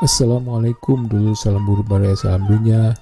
Assalamualaikum dulur, salam buru baraya, salam dunya.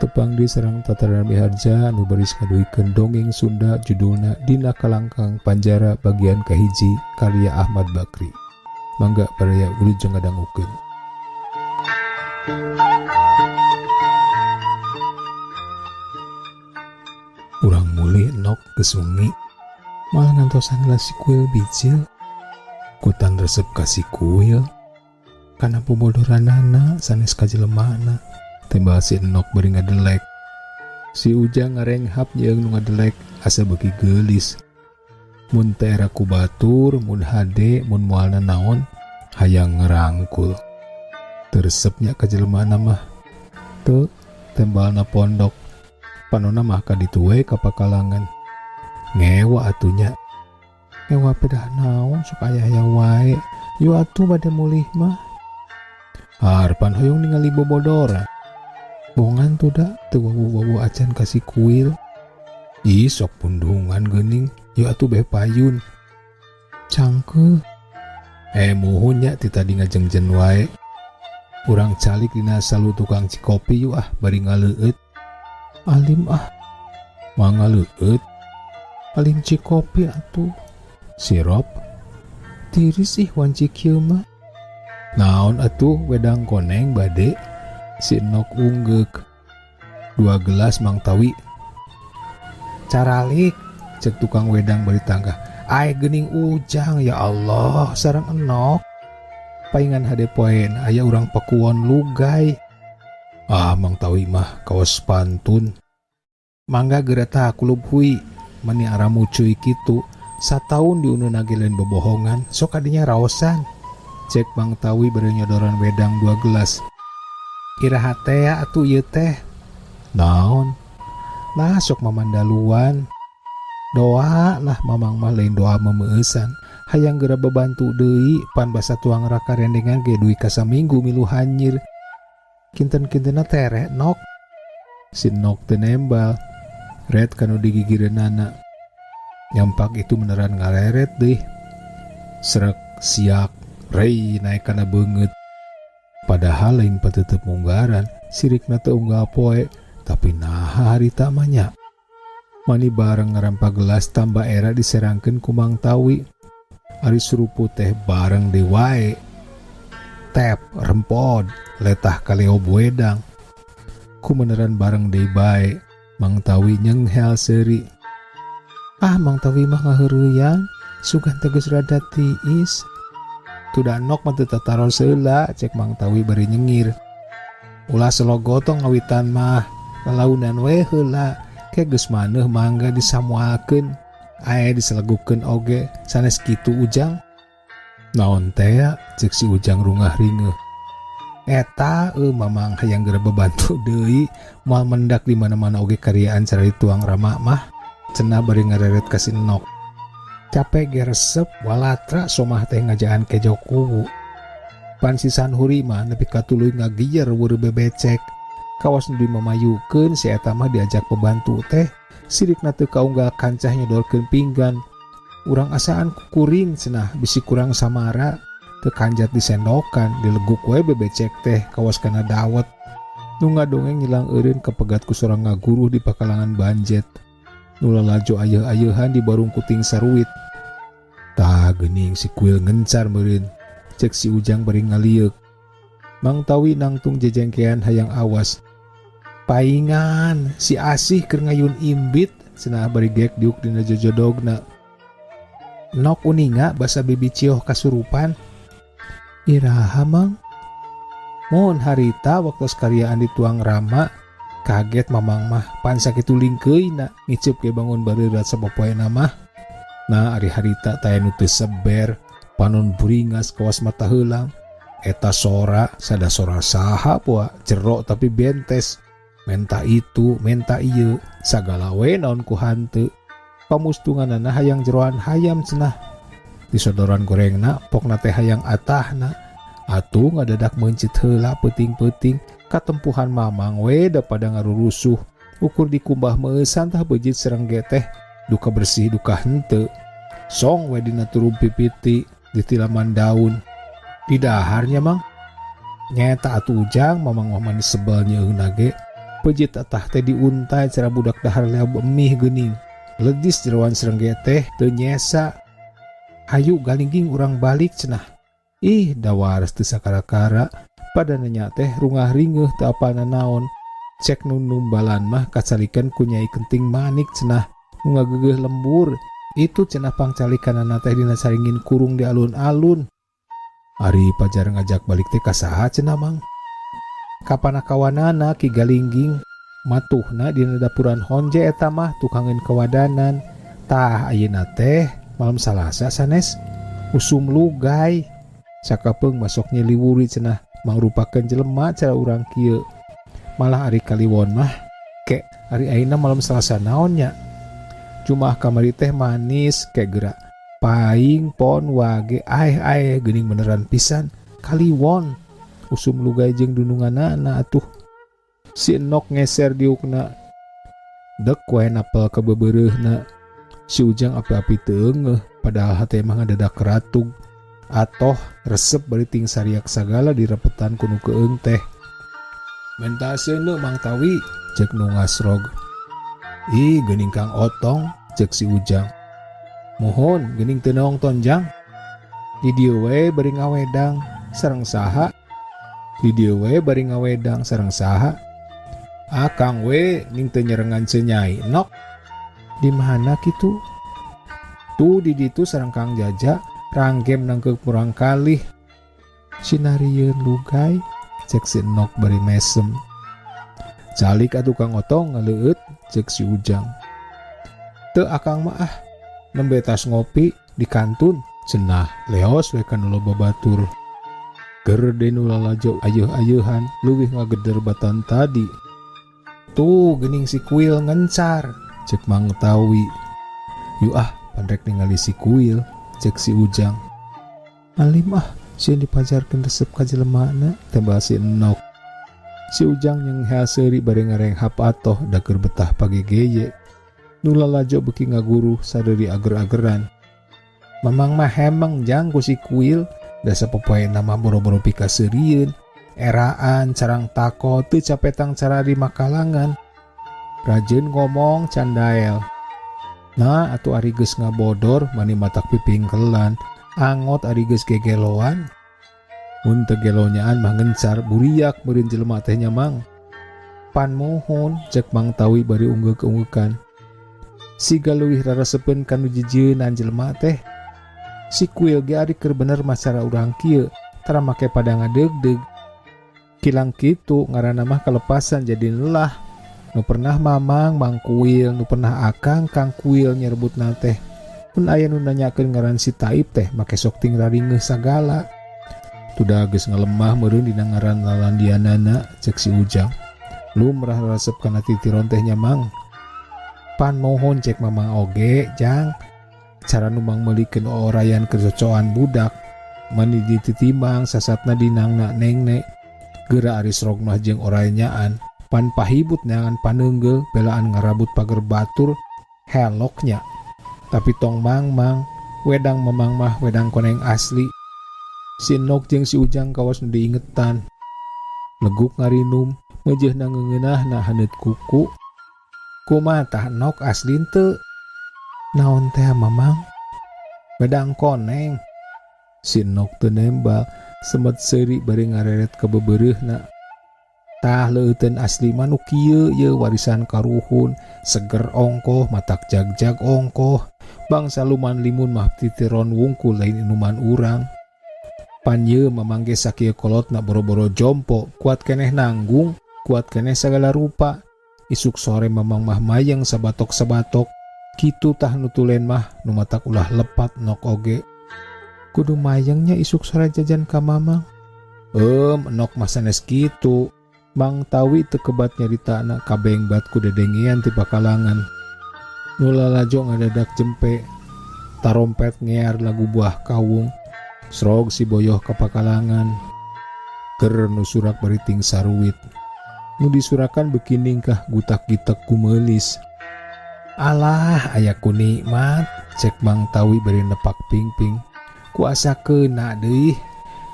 Tepang di sareng Tata dan Miharja anu baris ngaduikeun dongeng Sunda judulna Dina Kalangkang Panjara bagian kahiji karya Ahmad Bakri. Mangga baraya wilujeng ngadangukeun. Urang mulih nok geus wengi malah ngantosan heula si kuil bijil. Kutan resep ka si kuil. Kana bobodoranana sanes ka jelemana. Tembal si Enok bari ngadelek. Si Ujang ngarenghap jeung nu ngadelek asa beuki geulis. Mun teu era ku batur, mun hade, mun moal nanaon, hayang ngerangkul. Teu resep nya ka jelemana mah. Teu tembalna pondok. Panona mah ka ditu we ka pakalangan. Ngewa atuh nya. Ngewa pedah naon sok aya-aya wae. Yu atuh bade mulih mah. Harpan hoyong ningali bobodoran. Bongan tuh da teu wawuh-wawuh acan ka si kuil. Ih sok pundungan geuning, yu atuh beh payun. Cangkeuh. Muhun nya ti tadi ngajengjen wae. Urang calik dina salu tukang cikopi yu ah bari ngaleueut. Alim ah. Mangaleueut. Alim cikopi atuh. Sirop. Tiris ih wanci kieu mah. Naon atuh wedang koneng bade. Si Enok unggeuk. 2 gelas Mang Tawi. Caralik cek tukang wedang bari tanggah. Ae geuning Ujang ya Allah sareng Enok. Paingan hade poen aya urang Pakuwon Lugai. Ah Mang Tawi mah kaos pantun. Mangga geura tah kulub hui mani aramucuy kitu. Sataun diuneuna ge lain bobohongan sok kadinya raosan. Cek Mang Tawi bari nyodoran wedang 2 gelas. Iraha tea atuh ieu teh. Naon? Nah sok mamandaluan. Doa lah mamang mah lain doa memeueusan. Hayang geura babantu deui pan basa tuang raka rendengan ge duit ka saminggu milu hanyir. Kinten-kintenna tereh nok. Si Nok teu nembal. Red kanu digigireunana. Nyampak itu beneran ngareret deh. Srek siak rei naik kana beungeut. Padahal lain patetep munggaran, sirikna teu unggal poe, tapi naha harita mah nya. Mani bareng ngarampa gelas tambah era diserangkeun ku Mang Tawi. Ari surupu teh bareng deui wae. Tep rempod letah kaleob wedang. Ku meneran bareng deui bae, Mang Tawi nyenghel seuri. Ah Mang Tawi mah ngaheureuyan, sugan teh geus rada tiis. Tuda nok mah teu tataros heula, cek Mang Tawi bari nyengir. Ulah selogotong ngawitan mah, lalaunan we heula. Ke geus maneuh mangga disamualkeun, ae diselegukeun oge, sanes kitu Ujang. Naon teh cek si Ujang rungah ringeuh. Eta mamang hayang geura babantu deui, moal mendak di mana-mana oge karyaan carari tuang rama mah. Cenah bari ngareret ka si Enok. Capek ge resep walatra somah teh ngajaan kejo kuwu. Pan si Sanhuri mah nepi ka tuluy ngagijer weureun bebecek. Kawas nu dimamayukeun si eta mah diajak pembantu teh, sirikna teu kaunggal kancah nyodorkeun pinggan. Urang asaan kukuring cenah bisi kurang samara, teu kanjat disendokan, dileguk we bebecek teh kawas kana dawet. Nu ngadongeng nyilang eureun kapegat ku sorang ngaguruh di pakalangan banjet. Nu lalajo ayeuh-ayeuhan di barung kuting saruit. Tah geuning si kuil ngencar meureun, cek si Ujang bari ngalieuk. Mang Tawi nangtung jejengkean hayang awas. Paingan si Asih keur ngayun imbit cenah bari gek diuk dina jojodogna. Nok uninga basa bibi cioh kasurupan. Iraha Mang? Mun harita waktu karyaan dituang rama, kaget mamang mah pan sakitu lingkeuna ngiceup ge bangun bareurat sapopoena mah. Nah ari harita taya nu teu seber, panon buringas kawas mata heulang. Eta sora sada sora saha poa jero tapi bentes. Menta itu, menta ieu, sagala we naon ku hanteu. Pamustunganana hayang jeroan hayam cenah. Disodoran gorengna pokna teh hayang atahna. Atuh ngadadak meuncit heula peuting-peuting katempuhan mamang we da pada ngarurusuh. Ukur dikumbah meueusan tah beujit serengge teh duka bersih duka henteu. Song we dina turub pipiti ditilaman daun. Didaharnya Mang. Nyaeta atuh Ujang, Mamang mah mani sebel nyeuheuna ge. Peujit atah teh diuntai cara budak dahar leob emih geuning. Ledis jeroan serengge teh teu nyesa. Hayu galingging urang balik cenah. Ih, da waras teu sakara-kara, pada nanya teh rungah ringeuh teu apal nanaon. Cek nu numbalan mah kacalikan ku Nyai Kenting Manik cenah, nu ngageugeuh lembur. Itu cenah pangcalikanana teh dina caringin kurung di alun-alun. Ari pajar ngajak balik teh ka saha cenah Mang? Ka panakawanana Ki Galingging. Matuhna dina dapuran honje eta mah tukangeun kawadanan. Tah ayeuna teh malam Salasa sanes usum lugai. Sakapeung masok nyiliwuri cenah mangrupakeun jelema cara urang kieu. Malah ari kaliwon mah ke ari ayeuna malam Salasa naon nya? Jumaah kamari teh manis ke geura. Paing pon wage aeh-aeh geuning beneran pisan kaliwon. Usum lugai jeung dununganana atuh. Si Enok ngeser diukna. Dek wae napel ka bebereuhna. Si Ujang api-api teu eungeuh padahal hate mah ngadadak ratug. Atoh resep bari ting sariak sagala direpetan ku nu keung teh. Menta seuneu Mang Tawi ceuk nu ngasrog. Ih geuning Kang Otong ceuk si Ujang. Muhun geuning teu nongton Jang. Di dieu we bari ngawedang sareng saha? Di dieu we bari ngawedang sareng saha? Akang we ning teu nyerengan ceu Nyai Nok. Di mana kitu? Tuh di ditu sareng Kang Jaja rangkem nangkeuk murang kalih. Sinarieun lugai cek si Nok bari mesem. Calik atuh Kang Otong ngaleueut cek si Ujang. Teu akang mah ah nembe tas ngopi di kantun cenah leos we kana loba batur. Keur deui nu lalajo ayeuh-ayeuhan leuwih ngageder batan tadi. Tuh geuning si Kuil ngencar cek Mang Tawi. Yu ah pandrek ningali si Kuil cek si Ujang. Alim ah sieun dipajarkeun resep ka jelemana tembal si Enok. Si Ujang nyenghel seuri bari ngarenghap atoh da keur betah pagegeye. Nu lalajo beuki ngaguruh sadeuri ager-ageran. Mamang mah hemeng jang ku si Kuil da sapopoena mah boro-boro pikaseurieun. Eraan carang tako teu capetang cara di makalangan. Rajeun ngomong candael. Nah atuh ari geus ngabodor mani matak pipingkelan. Angot ari geus gegeloan. Mun teu gelonyaan mah ngencar buriak meureun jelema teh nya Mang. Pan muhun cek Mang Tawi bari unggeuk-unggekan. Siga leuwih rarasepeun ka nu jijieunan jelema teh. Si Kuil ge ari keur bener macara urang kieu, tara make pada ngadeugdeug. Kilang kitu ngaranna mah kalepasan jadi lelah. Nu pernah Mamang Mang Kuil, nu pernah Akang Kang Kuil nyerebutna teh. Mun aya nu nanyakeun ngaran si Taib teh make sok ting raringeuh sagala. Tudah geus ngalemah meureun dina ngaran lalandianana cek si Ujang. Lumrah resep kana titiron teh nya Mang. Pan mohon cek Mamang oge Jang. Cara nu Mang meulikeun oorayan kercocoan budak mani dititimang sasatna dinangna nengne. Geura ari srog mah jeung orayanyaan pan pahibut neangan paneunggel belaan ngarabut pager batur heloknya. Tapi tong mang-mang wedang Mamang mah wedang koneng asli. Si Enok jeung si Ujang kawas nu diingetan. Leguk ngarinum meujeuhna ngeungeunahna haneut kuku. Kumaha tah Nok asli teu? Naon teh Mamang? Wedang koneng. Si Enok teu nembal, semet seuri bari ngareret ka bebereuhna. Tah leueuteun asli mah nu kieu ye warisan karuhun, seger ongkoh, matak jag-jag ongkoh. Bangsa luman limun mah titiron wungkul lain inuman urang. Pan ye Mamang ge sakieu kolotna boro-boro jompo, kuat keneh nanggung, kuat keneh sagala rupa. Isuk sore Mamang mah mayang sabatok-sabatok. Kitu tah nu tulen mah nu matak ulah lepat Nok oge. Kudu mayangnya isuk sore jajan ka Mamang. Nok mah sanes kitu. Mang Tawi teu kebat nyaritana kabeng bat ku dedengean ti pakalangan. Nu lalajo ngadadak jempe. Tarompet ngear lagu buah kawung. Srog si boyoh ka pakalangan. Keur nu surak bari ting saruit. Nu disurakan beuki ningkah gutak-gitek kumeulis. Alah aya ku nikmat cek Mang Tawi bari nepak pingping. Kuasa keuna deui.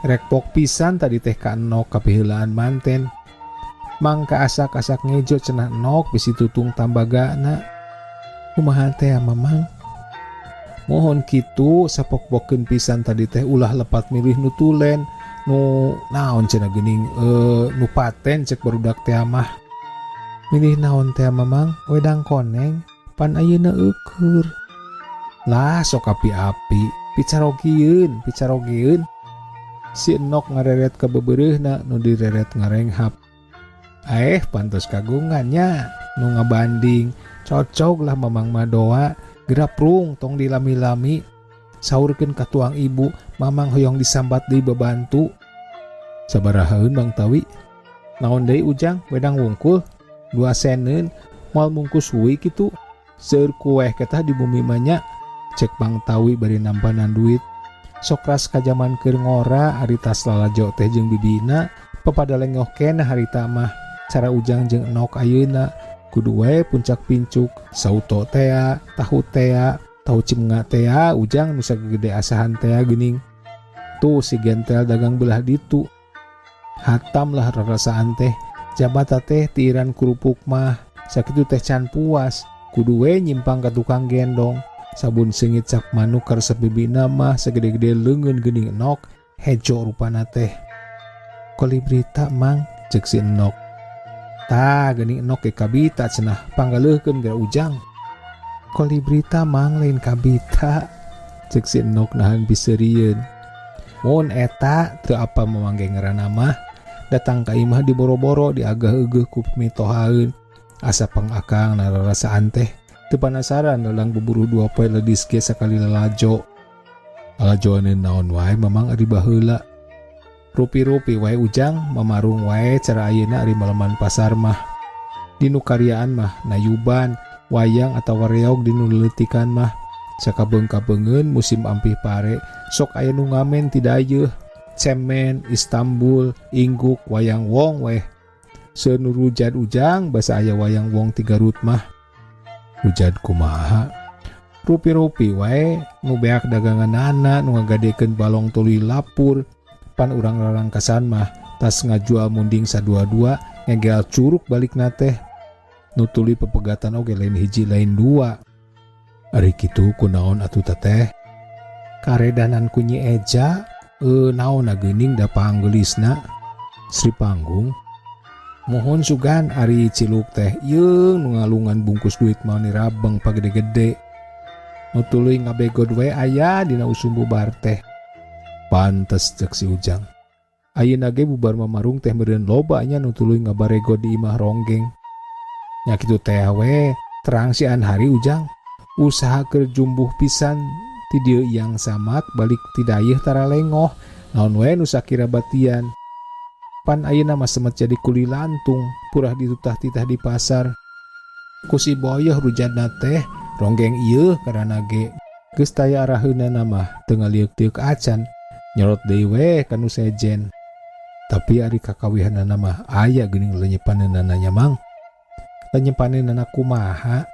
Rek pok pisan tadi teh ka Enok kapiheulaan manten. Mangka asak-asak ngejo cenah Enok bisi tutung tambagana. Kumaha teh Mamang? Mohon kitu sapok-pokeun pisan tadi teh ulah lepat milih nu tulen nu naon cenah geuning nu paten cek barudak teh mah. Milih naon teh Mamang? Wedang koneng pan ayeuna eueur. Lah sok api-api picarogieun picarogieun. Si Enok ngareret ka bebereuhna nu direret ngarenghap. Pantos kagungannya nu ngabanding cocok lah Mamang mah doa geraprung tong dilami-lami saurkeun ka tuang ibu Mamang hoyong disambat deui babantu. Sabarahaeun Bang Tawi? Naon deui Ujang wedang wungkul 2 seneun moal mungkus hui kitu seueur kueh ketah di bumi mah nya cek Bang Tawi bari nampanan duit. Sok ras kajaman keur ngora ari tas lalajo teh jeung bibina pepada lengoh keneh harita mah cara Ujang jeung Enok ayeuna kudu wae puncak pincuk sauto tea tahu tea tahu cimenga tea Ujang nu sagede asahan tea geuning tuh si gentel dagang belah ditu hatam lah rarasaan teh jabata teh tiiran kerupuk mah sakitu teh can puas kudu we nyimpang ka tukang gendong sabun seungit cap manuk karesep bibina mah segede-gede leungeun geuning Enok hejo rupana teh kolibrita Mang cek si Enok. Tah geuning Enok ge kabita cenah panggaleuhkeun geura Ujang. Kolibrita Mang lain kabita cek si Enok nahan piseurieun. Mun eta teu apa Mamang ge ngaranna mah datang ka imah diboro-boro diagah-eugeuh ku mitohaeun asa pangakang nararasaan teh teu panasaran dalang buburuh 2 poe ledis ge sakali lalajo. Lalajoaneun naon wae Mamang ari baheula. Rupi-rupi wae Ujang mamarung wae cara ayeuna ari maleman pasar mah. Dinu karyaan mah nayuban, wayang atawa reog dinu leuletikan mah. Sakabeung-kabeungeun musim ampih pare sok aya nu ngamen ti dayeuh, cemen, Istanbul, ingguk, wayang wong weh. Seueur nu rujad Ujang basa aya wayang wong ti Garut mah. Rujad kumaha? Rupi-rupi wae nu beak daganganana nu ngagadekeun balong tuluy lapur. Pan urang rarangkasan mah tas ngajual munding sadua-dua ngegel curug balikna teh. Nu tuluy pepegatan oge lain hiji lain dua. Ari kitu kunaon atuh teteh? Karedanan ku Nyi Eja, naonna geuning da panggelisna? Sri Panggung. Mohon sugan ari ciluk teh yeung nu ngalungan bungkus duit mah nirabeng pagede-gede. Nu tuluy ngabegod we aya dina usum bubar teh. Pantes cek si Ujang. Ayeuna ge bubar mamarung teh meureun loba nya nu tuluy ngabarego di imah ronggeng. Nya kitu teh we, terang si Anhari Ujang. Usaha keur jumbuh pisan ti dieu yang samak balik ti dayeuh tara lengoh. Naon we nu sakira batian. Pan ayeuna mah semet jadi kuli lantung, purah ditutah-titah di pasar. Ku si boyoh rujadna teh ronggeng ieu karana ge. Geus taya araheunana mah teu ngalieuk-lieuk acan. Nyorot deui we ka nu sejen. Tapi ari kakawihanana mah aya geuning lenyepaneunana nya Mang. Lenyepaneunana kumaha?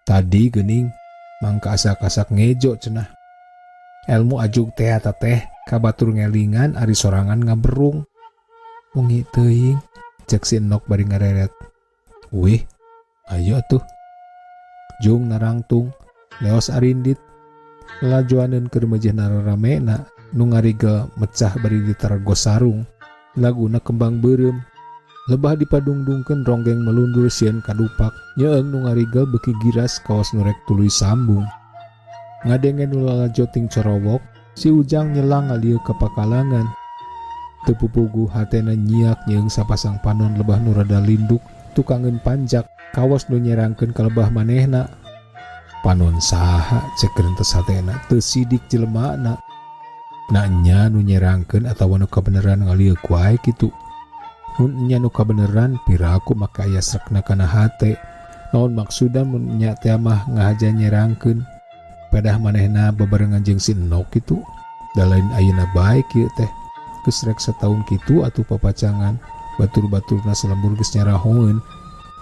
Tadi geuning mangka asak-asak ngejo cenah. Elmu ajug teh eta teh kabatur ngelingan ari sorangan ngaberung. Wengi teuing cek si Enok bari ngareret. Wih, ayo atuh. Jung narangtung, leos arindit. Lalajoaneun keur mejeh nararamena nu ngarigel mecah bari ditargo sarung. Laguna kembang beureum. Lebah dipadungdungkeun ronggeng melundur sieun kadupak. Nyeeng nu ngarigel beuki giras kawas nu rek tuluy sambung. Ngadenge nu lalajo ting corowok, si Ujang nyelang ngalieu ka pakalangan. Teu pupuguh hatena nyiak nyeung sapasang panon lebah nu rada linduk tukangeun panjak kawas nu nyerangkeun ka lebah manehna. Panon saha cek rentes hatena teu sidik jelemana. Na nya nu nyerangkeun atawa nu kabeneran ngalieuk wae kitu. Mun nya nu kabeneran piraku maka aya srekna kana hate. Naon maksudna mun nya teh mah ngahaja nyerangkeun. Pedah manehna bebarengan jeung si Enok kitu. Da lain ayeuna bae kieu teh. Geus rek sataun kitu atuh papacangan. Batur-baturna salembur geus nyarahoeun.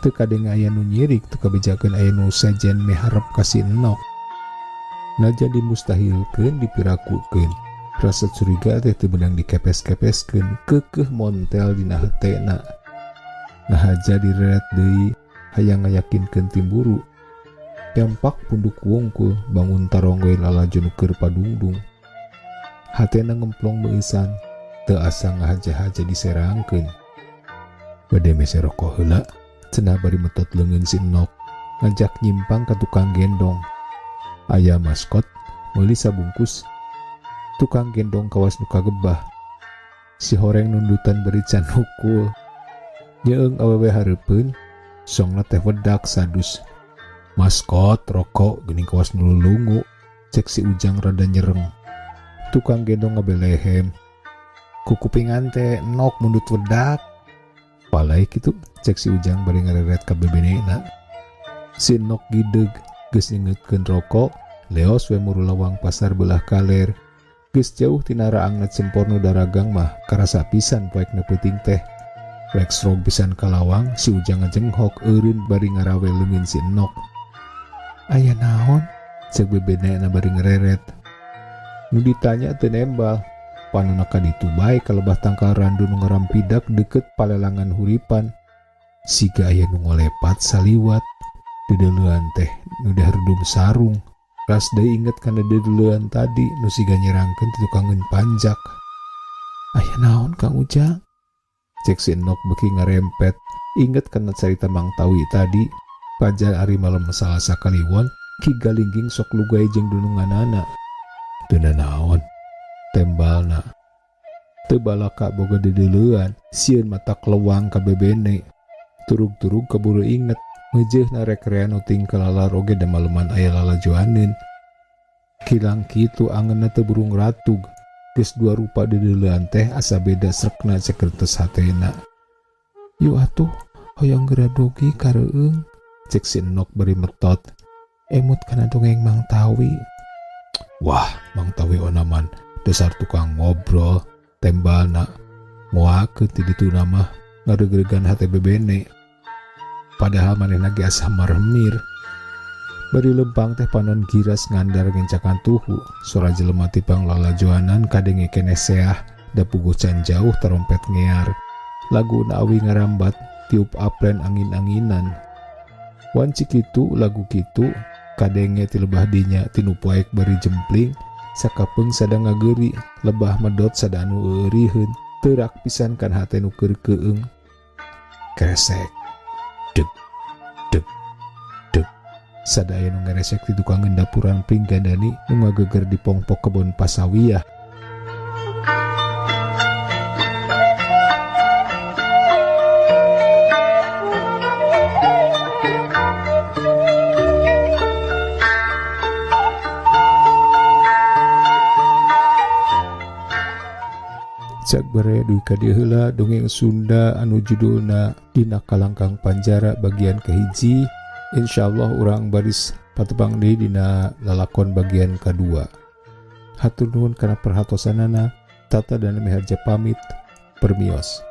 Teu kadenge aya nu nyirik, teu kabejakeun aya nu sejen miharep ka si Enok. Najan dimustahilkeun dipirakukeun. Rasa curiga teh teu meunang dikepes-kepeskeun, keukeuh montel dina hetena. Ngahaja direret deui hayang ngayakinkeun timburu. Tempak punduk wungkul bangun taronggoy lalajo nu keur padungdung. Hatena ngemplong meueusan, teu asa ngahaja-haja diserangkeun. Bade mese rokok heula, cenah bari metot leungeun si Enok, ngajak nyimpang ka tukang gendong. Aya maskot meuli sabungkus. Tukang gendong kawas nu kagebah. Si horeng nundutan bari can hukul. Nyeung awewe hareupeun, songna teh wedak sadus. Maskot rokok geuning kawas nu lulungu, cek si Ujang rada nyereng. Tukang gendong ngabelehem. Kukupingan teh Enok mundut wedak. Palai kitu, cek si Ujang bari ngareret ka bebenena. Si Enok gideg geus nyeungeutkeun rokok, leos we muru lawang pasar belah kaler. Geus jauh tina raangna cempor nu daragang mah karasa pisan poekna peuting teh. Rek srog pisan ka lawang, si Ujang ngajenghok eureun bari ngarawe leungeun si Enok. Aya naon? Cek bebenena bari ngereret. Nu ditanya teu nembal. Panona ka ditu bae ka lebah tangkal randu nu ngarampidak deukeut palelangan huripan. Siga aya nu ngolepat saliwat. Dedeleuan teh nu daharudum sarung. Ras deui inget kana dedeleuan tadi nu siga nyerangkeun ti tukangeun panjak. Aya naon Kang Ujang? Cek si Enok beuki ngarempet. Inget kana carita Mang Tawi tadi. Pajar ari malam Salasa kaliwon, Ki Galingging sok lugay jeung dununganana. Teu nanaon? Tembalna. Teu balaka boga dedeleuan, sieun mata kelewang ka bebene. Turug-turug kaburu inget, meujeuhna rekrean nu tingkalalar oge da maleman aya lalajoaneun. Kilang kitu angeunna teu burung ratug. Geus dua rupa dedeleuan teh asa beda srekna cek kertes hatena. Yu atuh, hoyong geura dugi ka reueung, cek si Enok bari metot. Emut kana dongeng Mang Tawi. Wah, Mang Tawi onaman dasar tukang ngobrol, tembalna ngoakeun ti dituna mah ngareugregan hate bebene. Padahal manehna ge asa maremir. Bari lempang teh panon giras ngandar ngencakan tuhu, sora jelema tipang lalajoanan kadenge keneh seah, da puguh can jauh tarompet ngear. Laguna awi ngarambat, tiup aplen angin-anginan. Wanci kitu lagu kitu kadenge ti lebah dinya tinu poek bari jempling, sakapeung sada ngageuri, lebah medot sada anu euriheun, teurak pisan kan hate nu keur keung. Kresek. Deg deg deg. Sadaya nu ngeresek di tukangeun dapuran Pringgandani nu ngageger di pongpok kebon Pasawiyah. Cak bere dugi ka dieu heula dongeng Sunda anu judulna Dina Kalangkang Panjara bagian kahiji. Insyaallah urang baris patepang deui dina lalakon bagian kadua. Hatur nuhun kana perhatosanana. Tata dan Miharja pamit. Permios.